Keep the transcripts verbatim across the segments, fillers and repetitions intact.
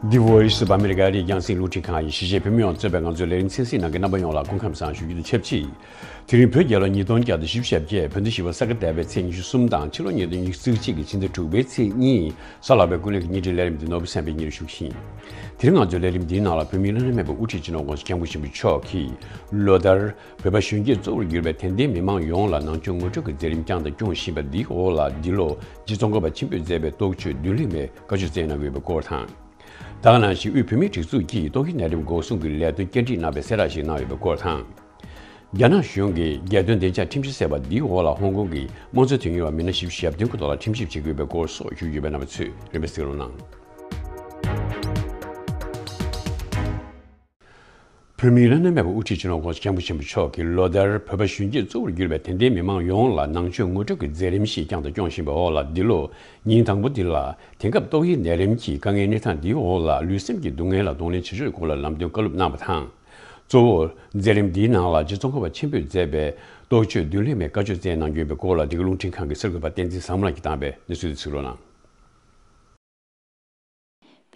The Voice of America ཨ་རིའི་རྒྱང་སྲིང་རླུང་འཕྲིན་ཁང་ཡི་གཞིས་བྱེས་བོད་མི་ཡོངས་གཙོས་པའི་ང་ཚོའི་ལས་རིམ་གསན་གཟིགས་གནང་མཁན་རྣམ་པ་ཡོངས་ལ་སྐུ་ཁམས་བཟང་ཞུ་རྒྱུ་དང་ཆབས་ཅིག་དེ་རིང་བོད་རྒྱལ་ལོ་ཉིས་སྟོང་བརྒྱ་དང་བཞི་བཅུ་ཞེ་བརྒྱད། བོད་ཟླ་བཞི་པ་ས་ག་ཟླ་བའི་ཚེས་ཉི་ཤུ་གསུམ་དང་ཕྱི་ལོ་ཉིས་སྟོང་ཉི་ཤུ་རྩ་གཅིག་གི་ཕྱི་ཟླ་དྲུག་པའི་ཚེས་གཉིས། གཟའ་ལྷག་པའི་ཀུན་གླེང་གི་བརྙན་འཕྲིན་ལས་རིམ་འདི་ནོར་བུ་སེམས་དཔའི་སྙིང་རུ་ཞུགས་ཤིང་། དེ་རིང་ང་ཚོའི་ལས་རིམ་འདིའི་ནང་ལ་བོད་མིའི་བླ་ན་མེད་པའི་དབུ་ཁྲིད་སྤྱི་ནོར་༸གོང་ས་༸སྐྱབས་མགོན་ཆེན་པོ་མཆོག་གིས་ལོ་ལྟར་བོད་པ་གཞོན་སྐྱེས་གཙོ་བོར་གྱུར་པའི་དད་ལྡན་མི་མང་ཡོངས་ལ་ནང་ཆོས་ངོ་སྤྲོད་ཀྱི་མཛད་རིམ་བསྐྱངས་དང་སྐྱོང་བཞིན་པ་འདིའི་འོག་ལ་འདི་ལོ་རྗེ་ཙོང་ཁ་པ་ཆེན་པོས་མཛད་པའི་རྟོགས་བརྗོད་མདུན་ལེགས་མའི་བཀའ་ཆོས་སྩལ་གནང་གི་ཡོད་པའི་སྐོར་དང་། ད་ག་ནང་བཞིན་དབུས་བོད་མིའི་སྒྲིག་འཛུགས་ཀྱིས་ཏོག་དབྱིབས་ནད་རིམས་འགོག་སྲུང་གི་ལས་དོན་བསྐྱར་སྒྲིག་གནང་བའི་གསལ་བསྒྲགས་ཤིག་གནང་ཡོད་པའི་སྐོར་དང་། རྒྱ་ནག་གཞུང་གིས་རྒྱལ་དོན་བདེ་འཇགས་ཁྲིམས་གཞི་གསར་པ་འདིའི་འོག་ལ་ཧོང་ཀོང་གི་དམངས་གཙོ་དོན་གཉེར་བ་མི་སྣ་བཞི་བཅུ་ཞེ་བདུན་གྱི་ཐོག་ལ་ཁྲིམས་ཞིབ་བྱེད་ཀྱི་ཡོད་པའི་སྐོར་སོགས་ཞུ་རྒྱུ་ཡོད་པའི་རྣམ་པ་ཚོས་རིམ་པས་གཟིགས་རོགས་གནང་། བོད་མིའི་བླ་ན་མེད་པའི་དབུ་ཁྲིད་སྤྱི་ནོར་༸གོང་ས་༸སྐྱབས་མགོན་ཆེན་པོ་མཆོག་གིས་ལོ་ལྟར་བོད་པ་གཞོན་སྐྱེས་གཙོ་བོར་གྱུར་པའི་དད་ལྡན་མི་མང་ཡོངས་ལ་ནང་ཆོས་ངོ་སྤྲོད་ཀྱི་མཛད་རིམ་ཞིག་བསྐྱངས་དང་སྐྱོང་བཞིན་པའི་འོག་ལ་འདི་ལོ་ཉིན་དང་པོ་འདི་ལ་དེང་སྐབས་ཏོག་དབྱིབས་ནད་རིམས་ཀྱི་དཀའ་ངལ་གནས་སྟངས་འདིའི་འོག་ལ་ལུས་སེམས་ཀྱི་སྡུག་བསྔལ་ལ་གདོང་ལེན་བྱེད་ཕྱོགས་སྐོར་ལ་ལམ་སྟོན་བཀའ་སློབ་གནང་བ་དང་། གཙོ་བོར་མཛད་རིམ་འདིའི་ནང་ལ་རྗེ་ཙོང་ཁ་པ་ཆེན་པོས་མཛད་པའི་རྟོགས་བརྗོད་མདུན་ལེགས་མའི་བཀའ་ཆོས་སྩལ་གནང་རྒྱུ་ཡིན་པའི་སྐོར་ལ་འདི་ག་རླུང་འཕྲིན་ཁང་གི་གསར་འགོད་པ་བསྟན་འཛིན་བཟང་མོ་ལགས་ཀྱིས་བཏང་བའི་གནས་ཚུལ་དེ་གཟིགས་རོགས་གནང་།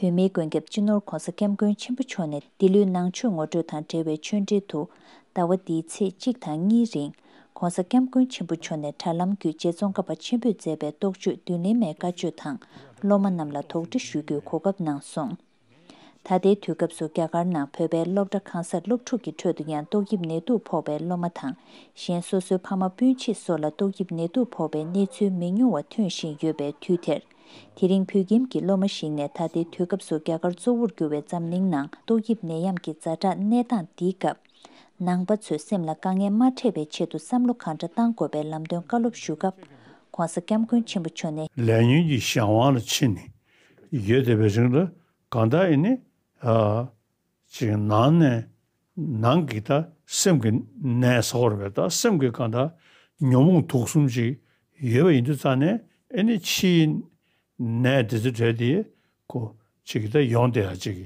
བོད་མིའི་མགོན་སྐྱབས་སྤྱི་ནོར་༸གོང་ས་༸སྐྱབས་མགོན་ཆེན་པོ་མཆོག་ནས་འདི་ལོའི་ནང་ཆོས་ངོ་སྤྲོད་དང་འབྲེལ་བའི་ཆོས་འབྲེལ་དུ། ཟླ་བ་འདིའི་ཚེས་གཅིག་དང་གཉིས་རིང་༸གོང་ས་༸སྐྱབས་མགོན་ཆེན་པོ་མཆོག་ནས་དྲ་ལམ་བརྒྱུད་རྗེ་ཙོང་ཁ་པ་ཆེན་པོས་མཛད་པའི་རྟོགས་བརྗོད་མདུན་ལེགས་མའི་བཀའ་ཆོས་དང་། སློབ་མ་རྣམས་ལ་དོགས་འདྲི་ཞུ་རྒྱུའི་གོ་སྐབས་གནང་སོང་། ད་ལྟའི་དུས་སྐབས་སུ་རྒྱ་གར་ནང་བོད་པའི་སློབ་གྲྭ་གང་སར་སློབ་ཕྲུག་གི་ཁྲོད་དུ་ཡང་ཏོག་དབྱིབས་ནད་དུག་ཕོག་པའི་སློབ་མ་དང་། གཞན་སོ་སོའི་ཕ་མ་སྤུན་མཆེད་སོགས་ལ་ཏོག་དབྱིབས་ནད་དུག་ཕོག་པའི་གནས་ཚུལ་མི་ཉུང་བ་ཐོན་བཞིན་ཡོད་པའི་དུས་དེར། དེ་རིང་བོད་ཁྱིམ་གྱི་སློབ་མ་ཞིག་ནས་ད་ལྟའི་དུས་སྐབས་སུ་རྒྱ་གར་གཙོ་བོར་གྱུར་བའི་འཛམ་གླིང་ནང་ཏོག་དབྱིབས་ནད་ཡམས་ཀྱི་ཛ་དྲག་གནས་སྟངས་འདིའི་སྐབས། ནང་པ་ཚོས་སེམས་ལ་དཀའ་ངལ་མ་འཕྲད་པའི་ཆེད་དུ་བསམ་བློ་གང་འདྲ་གཏང་དགོས་པའི་ལམ་སྟོན་བཀའ་སློབ་ཞུ་སྐབས། ༸གོང་ས་༸སྐྱབས་མགོན་ཆེན་པོ་མཆོག་ནས། ལས་ཉོན་གྱི་གཞན་དབང་ལ་ཕྱིན་ནས་ཡོད་བསྡད་པའི་རིང་ལ་གང་ལྟར་ཡིན་ནའི། ཨ། ཅིག་ནང་ནས་ནང་གི་ད་སེམས་ཀྱི་ནད་ཟེར་བ་རེད་པས། ད་སེམས་ཀྱི་གང་ལྟར་ཉོན་མོངས་དུག་གསུམ་ཅིག་ཡོད་པ་ཡིན་དུས་ཙང་ནས་ཨེ་ནི་ཕྱིའི་ནད་འདི་ཚོ་འདྲ་དེ་ཁོ་ཅིག་ད་ཡོང་བསྡད་ཡ་ཅིག་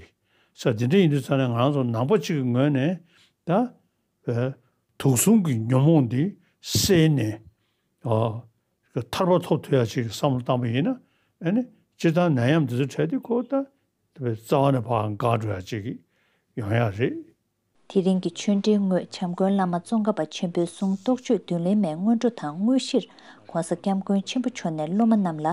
ས་འདི་འདྲ་ཡིན་དུས་ཙང་ནས་ང་རང་ཚོ་ནང་པ་ཅིག་གི་ངོས་ནས་ད་བའི་དུག་གསུམ་གྱི་ཉོན་མོངས་འདི་བསལ་ནས། ཨ། ཐར་པ་ཐོབ་ཐུབ་ཡ་ཅིག་བསམ་བློ་བཏང་པ་ཡིན་ན། ཨ་ནི་སྤྱིར་བཏང་ནད་ཡམས་འདི་ཚོ་འཕྲད་དུས་ཁོ་ད་རྩ་བ་ནས་ཕར་འགག་འགྲོ་ཡ་ཅིག་ཡོང་ཡ་རེད། དེ་རིང་གི་ཆོས་འབྲེལ་སྔོན་བྱམས་མགོན་བླ་མ་ཙོང་ཁ་པ་ཆེན་པོའི་གསུང་རྟོགས་བརྗོད་མདུན་ལེགས་མའི་སྔོན་འགྲོ་དང་དངོས་གཞིར་༸གོང་ས་༸སྐྱབས་མགོན་ཆེན་པོ་མཆོག་ནས་སློབ་མ་རྣམས་ལ་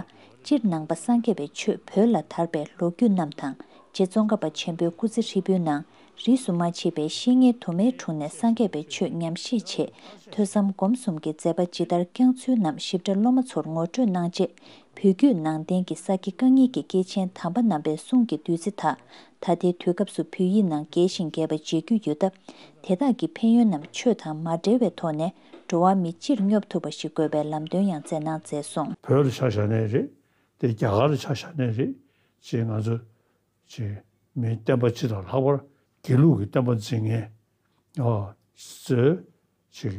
སྤྱིར་ནང་པ་སངས་རྒྱས་པའི་ཆོས་བོད་ལ་དར་བའི་ལོ་རྒྱུས་རྣམས་དང་། རྗེ་ཙོང་ཁ་པ་ཆེན་པོའི་སྐུ་ཚེ་ཧྲིལ་པོའི་ནང་རིས་སུ་མ་ཆད་པའི་བཤེས་གཉེན་དུ་མའི་དྲུང་ནས་སངས་རྒྱས་པའི་ཆོས་ཉམས་བཞེས་ཆེད་ཐོས་བསམ་སྒོམ་གསུམ་གྱི་མཛད་པ་ཇི་ལྟར་བསྐྱངས་ཚུལ་རྣམས་ཞིབ་ཕྲ་སློབ་མ་ཚོར་ངོ་སྤྲོད་གནང་རྗེས། བོད་བརྒྱུད་ནང་བསྟན་གྱི་ས་དགེ་བཀའ་རྙིང་གི་སྐྱེས་ཆེན་དམ་པ་རྣམ་པའི་གསུང་གི་བདུད་རྩི་དག་ད་ལྟའི་དུས་སྐབས་སུ་བོད་ཡིག་ནང་རྒྱས་ཤིང་རྒྱས་པ་མཇལ་རྒྱུ་ཡོད་སྟབས། དེ་དག་གི་ཕན་ཡོན་རྣམས་ཆོས་དང་མ་འབྲེལ་བའི་ཐོག་ནས་འགྲོ་བ་མི་སྤྱིར་སྙོབ་ཐུབ་པ་ཞིག་དགོས་པའི་ལམ་སྟོན་ཡང་མཛད་གནང་མཛད་སོང་། བོད་ལ་ཆ་བཞག་ནའི་རེད། དེ་རྒྱ་གར་ལ་ཆ་བཞག་ནའི་རེད། ཅེས་ང་ཚོ་ཅེས་མིའི་བསྟན་པ་སྤྱི་དང་ལྷག་པར་དགེ་ལུགས་ཀྱི་བསྟན་པ་འཛིན་མཁན། ཨ། ཚོས་ཅིག་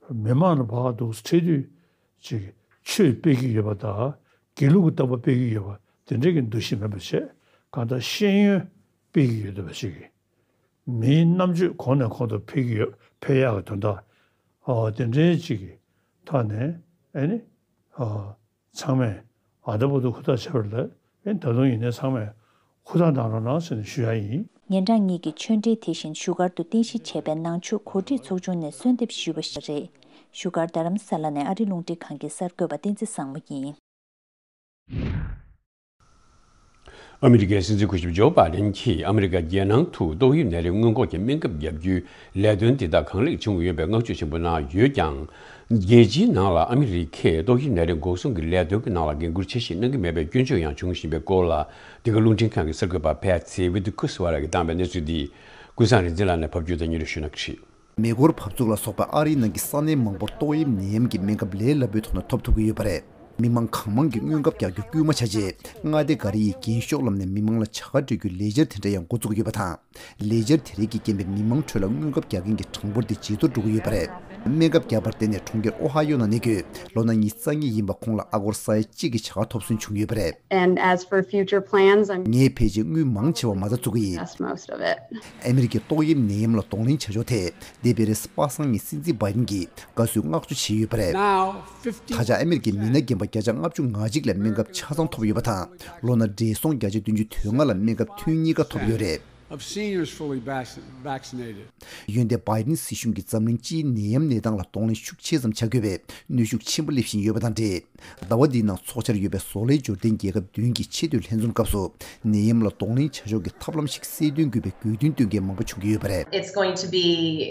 མི་མང་ལ་བག་འདུག་འཕྲད་དུས་ཅིག་ཆོས་སྤེལ་གྱི་ཡོད་པ་དང་དགེ་ལུགས་ཀྱི་བསྟན་པ་སྤེལ་གྱི་ཡོད་པ་དེ་འདྲའི་གི་འདུ་ཤེས་མེད་པ་བྱས། གང་ལྟར་ཤེས་ཡོན་སྤེལ་གྱི་ཡོད་པ་ཞིག་གིས་མིའི་རྣམ་དཔྱོད་གོང་ནས་གོང་དུ་འཕེལ་གྱི་ཡོད། འཕེལ་ཡག་གི་དོན་དག་ཨ་དེ་འདྲའི་ཅིག་གི་ཐོག་ནས་ཨ་ནི་ཨ། ཚང་མས་ཨ་ད་བར་དུ་ཧུར་ཐག་བྱས་པ་རེད་ལ། ཨེ་ད་དུང་ཡིན་ནའི་ཚང་མས་ཧུར་ཐག་གནང་རོགས་གནང་ཟེར་ནས་ཞུ་ཡ་ཡིན། ཉིན་གྲངས་གཉིས་ཀྱི་ཆོས་འབྲེལ་དེ་བཞིན་བཞུགས་སྒར་དུ་རྟེན་གཞི་བྱས་པའི་ནང་ཆོས་གོ་སྒྲིག་ཚོགས་ཆུང་ནས་གསོལ་འདེབས་ཞུས་པ་ཞིག་རེད། བཞུགས་སྒར་རྡ་རམ་ས་ལ་ནས་ཨ་རི་རླུང་འཕྲིན་ཁང་གི་གསར་འགོད་པ་བསྟན་འཛིན་བཟང་མོ་ཡིན། ཨ་མི་རི་ཀའི་སྲིད་འཛིན་སྐུ་ཞབས་ཇོ་བྷ་ཌེན་གྱིས་ཨ་མི་རི་ཀ་རྒྱལ་ནང་དུ་ཏོག་དབྱིབས་ནད་རིམས་སྔོན་འགོག་གི་སྨན་ཁབ་བརྒྱབ་རྒྱུའི་ལས་དོན་དེ་དག་གང་ལེགས་བྱུང་ཡོད་པའི་བསྔགས་བརྗོད་ཆེན་པོ་གནང་ཡོད་ཀྱང་། རྒྱལ་སྤྱིའི་ནང་ལ་ཨ་མི་རི་ཀས་ཏོག་དབྱིབས་ནད་རིམས་འགོག་སྲུང་གི་ལས་དོན་གྱི་ནང་ལ་འགན་འཁུར་ཆེ་བཞེས་གནང་གི་མེད་པའི་སྐྱོན་བརྗོད་ཡང་བྱུང་བཞིན་པའི་སྐོར་ལ། འདི་ག་རླུང་འཕྲིན་ཁང་གི་གསར་འགོད་པ་ཕེ་ཚེ་ཝི་ཏི་ཁུ་སི་ཝ་ར་གིས་བཏང་པའི་གནས་ཚུལ་འདི་ཀུན་བཟང་རིག་འཛིན་ལགས་ནས་ཕབ་སྒྱུར་དང་སྙན་སྒྲོན་ཞུ་གནང་གི་རེད། མེག་ལོར་འབབ་ཚུགས་ལ་སོགས་པའི་ཨ་རིའི་ནང་གི་ས་གནས་མང་པོར་ཏོག་དབྱིབས་ནད་ཡམས་ཀྱི་སྨན་ཁབ་ལས་སླ་པོའི་ཐོག་ནས་ཐོབ་ཐུབ་ཀྱི་ཡོད་པ་རེད། མི་མང་གང་མང་གིས་སྔོན་ཁབ་རྒྱག་རྒྱུ་སྐུལ་མ་བྱས་རྗེས། མངའ་སྡེ་འགའ་རེ་ཡིས་རྒྱན་ཤོག་ལམ་ནས་མི་མང་ལ་བྱ་དགའ་སྤྲོད་རྒྱུའི་ལས་འཆར་དེ་འདྲ་ཡང་འགོ་བཙུགས་ཡོད་པ་དང་། ལས་འཆར་དེ་རིགས་ཀྱི་རྐྱེན་པས་མི་མང་ཁྲོད་ལ་སྔོན་ཁབ་རྒྱག་མཁན་གྱི་གྲངས་འབོར་དེ་ཇེ་མཐོར་འགྲོ་གི་ཡོད་པ་རེད། སྨན་ཁབ་བརྒྱབ་པར་བརྟེན་ནས་གྲོང་ཁྱེར་ཨོ་ཧ་ཡོ་ནང་གནས་འཁོད་ལོ་ན་ཉི་ཤུ་རྩ་གཉིས་ཡིན་པ་ཁོང་ལ་ཨ་སྒོར་ས་ཡ་གཅིག་གི་བྱ་དགའ་ཐོབ་སོན་བྱུང་ཡོད་པ་རེད། And as for future plans, I'm ངས་ཕལ་ཆེར་དངུལ་མང་ཆེ་བ་མ་རྩ་བཙུགས་ཀྱི་ཡིན། That's most of it. ཨ་མི་རི་ཀའི་ཏོག་དབྱིབས་ནད་ཡམས་ལ་གདོང་ལེན་བྱ་ཕྱོགས་ཐད་འདས་པའི་རེས་གཟའ་པ་སངས་ཉིན་སྲིད་འཛིན་བྷའི་ཌེན་གྱིས་དགའ་བསུའི་བསྔགས་བརྗོད་བྱས་ཡོད་པ་རེད། Now, fifty ད་ཆ་ཨ་མི་རི་ཀའི་མི་སྣ་རྒན་པ་བརྒྱ་ཆ་ལྔ་བཅུ་ང་གཅིག་ལ་སྨན་ཁབ་ཆ་ཚང་ཐོབ་ཡོད་པ་དང་། ལོ་ན་བགྲེས་སོང་བརྒྱ་ཆ་བདུན་ཅུ་དོན་ལྔ་ལ་སྨན་ཁབ་ཐུན་གཉིས་ཀ་ཐོབ་ཡོད་རེད། Of seniors fully vaccin- vaccinated. ཡོན་ཏན་བྷའི་ཌེན་སྲིད་གཞུང་གིས་འཛམ་གླིང་སྤྱིའི་ནད་ཡམས་གནས་སྟངས་ལ་གདོང་ལེན་ཤུགས་ཆེ་ཙམ་བྱ་དགོས་པའི་གནོན་ཤུགས་ཆེན་པོ་སླེབས་བཞིན་ཡོད་པ་དང་འབྲེལ། ཟླ་བ་འདིའི་ནང་འཚོགས་འཆར་ཡོད་པའི་བཟོ་ལས་འབྱོར་ལྡན་རྒྱལ་ཁབ་བདུན་གྱི་ཆེས་མཐོའི་ལྷན་འཛོམས་སྐབས་སུ་ནད་ཡམས་ལ་གདོང་ལེན་བྱ་ཕྱོགས་ཀྱི་ཐབས་ལམ་ཞིག་གསལ་སྟོན་དགོས་པའི་དགོས་འདུན་བཏོན་མཁན་མང་པོ་བྱུང་གི་ཡོད་པ་རེད། It's going to be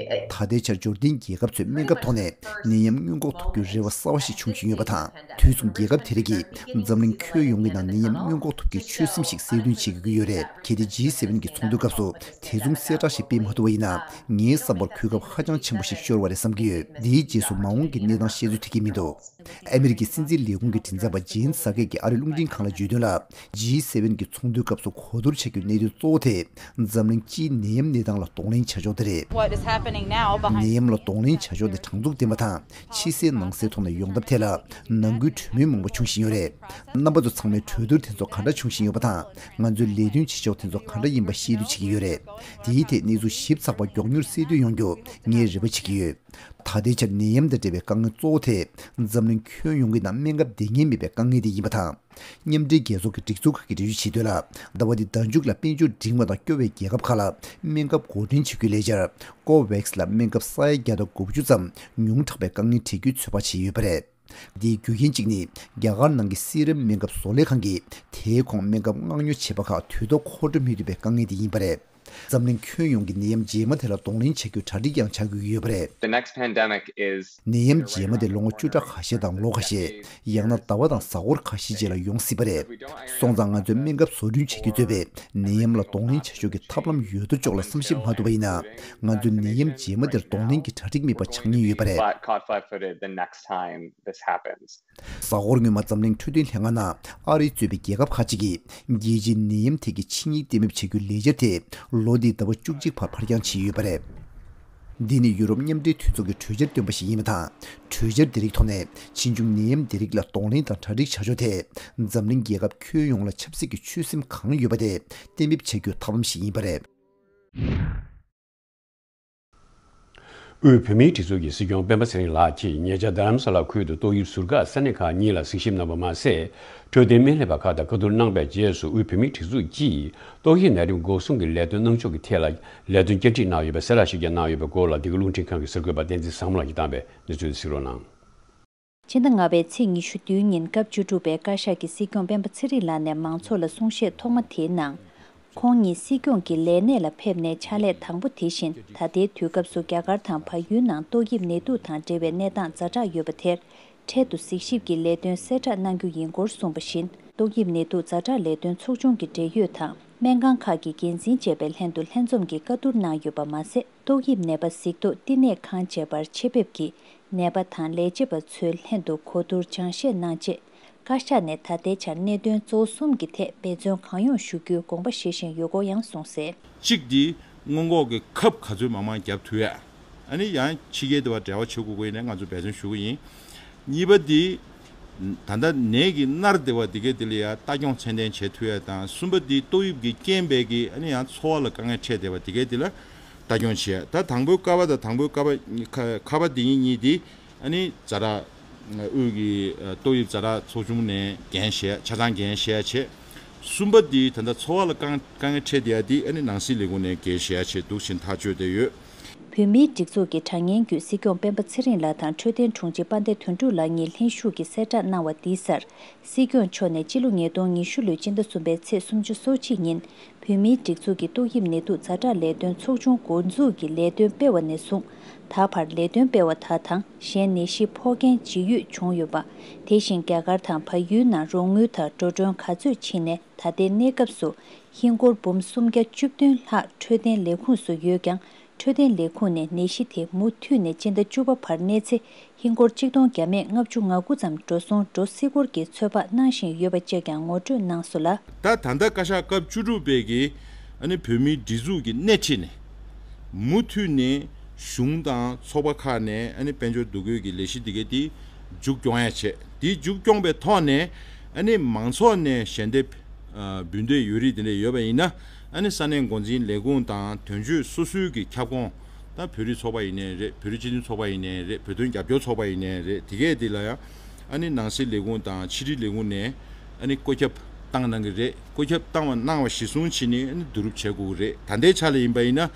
ད་ལྟའི་ཆར་འབྱོར་ལྡན་རྒྱལ་ཁབ་ཚོས་སྨན་ཁབ་ཐོག་ནས་ནད་ཡམས་སྔོན་འགོག་ཐུབ་རྒྱུའི་རེ་བ་གསར་བ་ཞིག་བྱུང་བཞིན་ཡོད་པ་དང་། དུས་མཚུངས་རྒྱལ་ཁབ་དེ་རིགས་ཀྱིས་འཛམ་གླིང་ཁྱོན་ཡོངས་ཀྱི་ནང་ནད་ཡམས་སྔོན་འགོག་ཐུབ་རྒྱུའི་ཆོད་སེམས་ཤིག་གསལ་སྟོན་བྱེད་དགོས་ཀྱི་ཡོད་རེད། གལ་ཏེ་ཇི་སེ་ཝེན་གྱི་ཚོགས་འདུའི་སྐབས་སུ་དེ་མཚུངས་གསལ་བསྒྲགས་ཤིག་སྤེལ་མ་ཐུབ་པ་ཡིན་ན། ངའི་བསམ་པར་གོ་སྐབས་ཧ་ཅང་ཆེན་པོ་ཞིག་ཤོར་བ་རེད་བསམ་གྱི་ཡོད། འདིའི་རྗེས་སུ་མ་འོངས་ཀྱི་གནས་སྟངས་བཤད་ཚོད་ཐིག་གི་མི་འདུག་ཨ་མི་རི་ཀའི་སྲིད་འཛིན་ལས་ཁུངས་ཀྱི་མགྲིན་ཚབ་པ་ཇེན་སཱ་ཀེ་གིས་ཨ་རིའི་རླུང་འཕྲིན་ཁང་ལ་བརྗོད་དོན་ལ། ཇི་སེ་ཝེན་གྱི་ཚོགས་འདུའི་སྐབས་སུ་གོ་བསྡུར་བྱ་རྒྱུའི་གནད་དོན་གཙོ་བོ་དེ་འཛམ་གླིང་སྤྱིའི་ནད་ཡམས་གནས་སྟངས་ལ་གདོང་ལེན་བྱ་ཕྱོགས་དེ་རེད། What is happening now behind ནད་ཡམས་ལ་གདོང་ལེན་བྱ་ཕྱོགས་དེ་དྲང་ཚུགས་ལྡན་པ་དང་། ཕྱི་གསལ་ནང་གསལ་ཐོག་ནས་ཡོང་ཐབས་ཐད་ལ་ནང་ཁུལ་གྲོས་མོལ་མང་པོ་བྱུང་བཞིན་ཡོད་རེད། རྣམ་པ་ཚོ་ཚང་མས་གྲོས་བསྡུར་དེ་ཚོ་ག་འདྲ་བྱུང་བཞིན་ཡོད་པ་དང་། ང་ཚོའི་ལས་དོན་བྱེད་ཕྱོགས་དེ་ཚོ་ག་འདྲ་ཡིན་པ་ཤེས་རྟོགས་བྱེད་ཀྱི་ཡོད་རེད། དེའི་ཐད་གནས་ཚུལ་ཞིབ་ཚགས་པ་མགྱོགས་མྱུར་གསལ་སྟོན་ཡོང་རྒྱུ་ངས་རེ་བ་བྱེད་ཀྱི་ཡོད། ད་ལྟའི་ཆར་ནད་ཡམས་དང་འབྲེལ་བའི་དཀའ་ངལ་གཙོ་བོ་དེ་འཛམ་གླིང་ཁྱོན་ཡོངས་ཀྱི་ནང་སྨན་ཁབ་འདང་ངེས་མེད་པའི་དཀའ་ངལ་དེ་ཡིན་པ་དང་། མཉམ་འབྲེལ་རྒྱལ་ཚོགས་ཀྱི་སྒྲིག་འཛུགས་ཁག་གིས་འགྲེལ་བརྗོད་བྱེད་དོན་ལ། ཟླ་བ་འདིའི་ཟླ་མཇུག་ལ་དཔལ་འབྱོར་འབྲིང་བ་དང་སྐྱོ་བའི་རྒྱལ་ཁབ་ཁག་ལ་སྨན་ཁབ་འགོ་འདྲེན་བྱེད་རྒྱུའི་ལས་འཆར་ཀོ་ཝེག་སི་ལ་སྨན་ཁབ་ས་ཡ་བརྒྱ་དང་དགུ་བཅུ་ཙམ་ཉུང་དྲགས་པའི་དཀའ་ངལ་འཕྲད་རྒྱུའི་ཚོད་དཔག་བྱས་ཡོད་པ་རེད། འདིའི་རྒྱུ་རྐྱེན་གཅིག་ནི། རྒྱ་གར་ནང་གི་སི་རམ་སྨན་ཁབ་བཟོ་ལས་ཁང་གིས་དེའི་གོང་སྨན་ཁབ་མངགས་ཉོ་བྱས་པ་ཁག་དུས་ཐོག་མཁོ་སྤྲོད་མི་ཐུབ་པའི་དཀའ་ངལ་དེ་ཡིན་པ་རེད། འཛམ་གླིང་ཁྱོན་ཡོངས་ཀྱི་ནད་ཡམས་རྗེས་མ་དེ་ལ་གདོང་ལེན་བྱ་རྒྱུའི་གྲ་སྒྲིག་ཀྱང་བྱ་དགོས་ཀྱི་ཡོད་པ་རེད། The next pandemic is ནད་ཡམས་རྗེས་མ་དེ་ལོ་ངོ་བཅུ་ཕྲག་ཁ་ཤས་དང་ལོ་ཁ་ཤས། ཡང་ན་ཟླ་བ་དང་གཟའ་འཁོར་ཁ་ཤས་རྗེས་ལ་ཡོང་སྲིད་པ་རེད། སོང་ཙང་ང་ཚོས་སྨན་ཁབ་བཟོ་སྐྲུན་བྱེད་རྒྱུ་གཙོས་པའི་ནད་ཡམས་ལ་གདོང་ལེན་བྱ་ཕྱོགས་ཀྱི་ཐབས་ལམ་ཡོད་དོ་ཅོག་ལ་བསམ་ཞིབ་མ་ཐུབ་པ་ཡིན་ན། ང་ཚོས་ནད་ཡམས་རྗེས་མ་དེར་གདོང་ལེན་གྱི་གྲ་སྒྲིག་མེད་པ་ཆགས་ཉེན་ཡོད་པ་རེད། Flat, caught flat-footed the next time this happens. གཟའ་འཁོར་སྔོན་མ་འཛམ་གླིང་འཕྲོད་བསྟེན་ལྷན་ཁང་ནང་ཨ་རི་གཙོས་པའི་རྒྱལ་ཁབ་ཁག་ཅིག་གིས་རྒྱལ་སྤྱིའི་ནད་ཡམས་ཐད་ཀྱི་ཆིངས་ཡིག་གཏན་འབེབས་བྱ་རྒྱུའི་ལས་འཆར་དེ་ལོ་འདིའི་ཟླ་བ་བཅུ་གཅིག་བར་ཕར་འགྱངས་བྱས་ཡོད་པ་རེད། འདི་ནི་ཡུ་རོབ་མཉམ་འབྲེལ་འཐུས་ཚོགས་ཀྱི་གྲོས་འཆར་བཏོན་པ་ཞིག་ཡིན་པ་དང་། གྲོས་འཆར་འདི་རིགས་ཐོག་ནས་ཕྱིས་འབྱུང་ནད་ཡམས་འདི་རིགས་ལ་གདོང་ལེན་དང་གྲ་སྒྲིག་བྱ་ཕྱོགས་ཐད་འཛམ་གླིང་རྒྱལ་ཁབ་ཁྱོན་ཡོངས་ལ་ཆབ་སྲིད་ཀྱི་ཆོད་སེམས་གང་ཡོད་པ་དེ་གཏན་འབེབས་བྱ་རྒྱུའི་ཐབས་ལམ་ཞིག་ཡིན་པ་རེད། དབུས་བོད་མིའི་སྒྲིག་འཛུགས་ཀྱི་སྲིད་སྐྱོང་སྤེན་པ་ཚེ་རིང་ལགས་ཀྱིས་ཉེ་ཆར་རྡ་རམ་ས་ལ་ཁུལ་དུ་ཏོག་དབྱིབས་ཟུར་བཀག་ས་གནས་ཁག་གཉིས་ལ་གཟིགས་ཞིབ་གནང་བ་མ་ཟད། འཕྲོད་བསྟེན་སྨན་ལས་པ་ཁག་དང་བཀའ་བསྡུར་གནང་པའི་རྗེས་སུ་དབུས་བོད་མིའི་སྒྲིག་འཛུགས་ཀྱིས་ཏོག་དབྱིབས་ནད་རིམས་འགོག་སྲུང་གི་ལས་དོན་གནང་ཕྱོགས་ཀྱི་ཐད་ལ་ལས་དོན་བསྐྱར་སྒྲིག་གནང་ཡོད་པའི་གསལ་བསྒྲགས་ཤིག་ཀྱང་གནང་ཡོད་པའི་སྐོར་ལ། འདི་ག་རླུང་འཕྲིན་ཁང་གི་གསར་འགོད་པ་བསྟན་འཛིན་བཟང་མོ་ལགས་ཀྱིས་བཏང་པའི་གནས་ཚུལ་དེ་གཟིགས་རོགས་གནང་། ཕྱི་ཟླ་ལྔ་པའི་ཚེས་ཉི་ཤུ་བདུན་ཉིན་སྐབས་བཅུ་དྲུག་པའི་བཀའ་ཤག་གིས་སྲིད་སྐྱོང་སྤེན་པ་ཚེ་རིང་ལགས་ནས་མང་ཚོགས་ལ་གསུང་བཤད་ཐོག་མ་དེའི་ནང་། ཁོང་ཉིད་སྲིད་སྐྱོང་གི་ལས་གནས་ལ་ཕེབས་ནས་ཕྱག་ལས་དང་པོ་དེ་བཞིན། ད་ལྟའི་དུས་སྐབས་སུ་རྒྱ་གར་དང་བལ་ཡུལ་ནང་ཏོག་དབྱིབས་ནད་དུག་དང་འབྲེལ་བའི་གནས་སྟངས་ཛ་དྲག་ཡོད་པ་དེར་འཕྲལ་དུ་གཟིགས་ཞིབ་ཀྱི་ལས་དོན་གསལ་བསྒྲགས་གནང་རྒྱུ་ཡིན་སྐོར་གསུངས་པ་བཞིན། ཏོག་དབྱིབས་ནད་དུག་ཛ་དྲག་ལས་དོན་ཚོགས་ཆུང་གི་འབྲེལ་ཡོད་དང་སྨན་ཁང་ཁག་གི་འགན་འཛིན་བཅས་པའི་ལྷན་དུ་ལྷན་འཛོམས་ཀྱིས་བཀའ་བསྡུར་གནང་ཡོད་པ་མ་ཟད། ཏོག་དབྱིབས་ནད་པ་གཟིགས་རྟོག་བསྟི་གནས་ཁང་བཅས་པར་ཆེད་ཕེབས་ཀྱིས་ནད་པ་དང་ལས་བྱེད་པ་ཚོའི་ལྷན་དུ་གོ་བསྡུར་སྦྱང་བཤད་གནང་རྗེས། བཀའ་ཤག་ནས་ད་ལྟའི་ཆར་གནད་དོན་གཙོ་བོ་གསུམ་གྱི་ཐད་འབད་བརྩོན་གང་ཡོང་ཞུ་རྒྱུའི་དགོངས་པ་བཞེས་བཞིན་ཡོད་སྐོར་ཡང་གསུངས་གསལ། གཅིག་འདི་སྔོན་འགོག་གི་ཁབ་ག་ཚོད་མང་མང་བརྒྱབ་ཐུབ་ཡ། ཨ་ནི་ཡང་ཕྱི་རྒྱལ་དེ་བ་འབྲེལ་བ་བྱེད་དགོས་ཀྱི་ཡིན་ནའི་ང་ཚོ་འབད་བརྩོན་ཞུ་གི་ཡིན། གཉིས་པ་འདི། ད་ལྟ་ནད་ཀྱི་མནར་བསྡད་པ་དེ་གའི་དེ་ལ་ཡང་ལྟ་སྐྱོང་ཚད་ལྡན་བྱེད་ཐུབ་ཡ་དང་། གསུམ་པ་འདི་ཏོག་དབྱིབས་ཀྱི་རྐྱེན་པས་ཀྱི་ཨ་ནི་ཡང་འཚོ་བ་ལ་དཀའ་ངལ་འཕྲད་བསྡད་པ་དེ་གའི་དེ་ལ་ལྟ་སྐྱོང་བྱེད་ཡ། ད་དང་པོའི་ཀ་བ་དང་དང་པོའི་ཀ་བ་ཁ་ཁ་བ་འདི་གཉིས་གཉིས་འདི་ཨ་ནི་ཛ་དྲག་དབུས་ཀྱི་ཏོག་དབྱིབས་ཛ་དྲག་ཚོགས་ཆུང་ནས་འགན་བཞེས་ཆ་ཚང་འགན་བཞེས་བྱས། གསུམ་པ་འདི་ད་ལྟ་འཚོ་བ་ལ་དཀའ་དཀའ་ངལ་འཕྲད་བསྡད་ཡ་འདི་ཨ་ནི་ནང་སྲིད་ལས་ཁུངས་ནས་འགན་བཞེས་བྱས་འདུག་བཞིན་ཐག་གཅོད་བསྡད་ཡོད། བོད་མིའི་སྒྲིག་འཛུགས་ཀྱི་དྲ་བརྙན་བརྒྱུད་སྲིད་སྐྱོང་སྤེན་པ་ཚེ་རིང་ལགས་དང་འཕྲོད་བསྟེན་དྲུང་ཆེ་དཔལ་ལྡན་དོན་གྲུབ་ལགས་གཉིས་ལྷན་ཞུགས་ཀྱིས་གསལ་བསྒྲགས་གནང་བ་འདིའི་སར། སྲིད་སྐྱོང་མཆོག་ནས་སྤྱི་ལོ་ཉིས་སྟོང་ཉི་ཤུ་ལོའི་སྤྱི་ཟླ་གསུམ་པའི་ཚེས་སུམ་ཅུ་སོ་གཅིག་ཉིན། བོད་མིའི་སྒྲིག་འཛུགས་ཀྱི་ཏོག་དབྱིབས་ནད་དུག་ཛ་དྲག་ལས་དོན་ཚོགས་ཆུང་འགོ་འཛུགས་ཀྱི་ལས་དོན་སྤེལ་བ་ནས་བཟུང་། ད་བར་ལས་དོན་སྤེལ་བ་དག་དང་གཞན་ནད་གཞི་ཕོག་མཁན་ཇི་ཡོད་བྱུང་ཡོད་པ། དེ་བཞིན་རྒྱ་གར་དང་བལ་ཡུལ་ནང་རོགས་དངུལ་དང་འགྲོ་གྲོན་ག་ཚོད་ཕྱིན་ནས་ད་ལྟའི་གནས་སྐབས་སུ་ཧིན་སྒོར་འབུམ་སུམ་བརྒྱ་བཅུ་བདུན་ལྷག་འཕྲོད་བསྟེན་ལས་ཁུངས་སུ་ཡོད་ཀྱང་། འཕྲོད་བསྟེན་ལས་ཁུངས་ནས་ནད་གཞི་དེ་མུ་མཐུད་ནས་སྤྱི་ཟླ་བཅུ་པ་བར་གནས་ཚེ་ཧིན་སྒོར་གཅིག་སྟོང་བརྒྱ་མེད་ལྔ་བཅུ་ང་དགུ་ཙམ་འགྲོ་སོང་འགྲོ་སྲིད་སྐོར་གྱི་ཚོད་དཔག་གནང་བཞིན་ཡོད་པ་བཅས་ཀྱང་ངོ་སྤྲོད་གནང་སོང་ལ། ད་ད་ལྟ་བཀའ་ཤག་སྐབས་བཅུ་དྲུག་པའི་གི་ཨ་ནི་བོད་མིའི་སྒྲིག་འཛུགས་ཀྱི་སྣེ་ཁྲིད་ནས་མུ་མཐུད་ནས་ གཞུང་དང་ཚོགས་པ་ཁག་ནས་ཨ་ནི་དཔལ་འབྱོར་འདུ་འགོད་ཀྱི་ལས་གཞི་འདི་གའི་དེ་མཇུག་སྐྱོང་ཡ་བྱས། དེ་མཇུག་སྐྱོང་པའི་ཐོག་ནས་ཨ་ནི་མང་ཚོགས་ནས་ཞལ་འདེབས་ཨ་འབུལ་འདོད་ཡོད་རིགས་དེ་འདྲ་ཡོད་པ་ཡིན་ན། ཨ་ནི་ས་གནས་འགོ་འཛིན་ལས་ཁུངས་དང་དོན་གཅོད་སོ་སོའི་གི་ཁྱབ་ཁོངས། ད་བོད་རིགས་ཚོགས་པ་ཡིན་ནའི་རེད། བོད་རིགས་སྤྱི་མཐུན་ཚོགས་པ་ཡིན་ནའི་རེད། བོད་དོན་རྒྱབ་སྐྱོར་ཚོགས་པ་ཡིན་ནའི་རེད། དེ་གས་དེ་ལ་ཡང་ཨ་ནི་ནང་སྲིད་ལས་ཁུངས་དང་ཕྱི་དྲིལ་ལས་ཁུངས་ནས་ཨ་ནི་བཀོད་ཁྱབ་བཏང་གནང་གི་རེད། བཀོད་ཁྱབ་བཏང་བ་གནང་བ་གཞིར་བཟུང་བྱས་ནས་ཨ་ནི་བསྡུ་རུབ་བྱེད་དགོས་ཀྱི་རེད། ད་ལྟའི་ཆ་ལ་ཡིན་པ་ཡིན་ན།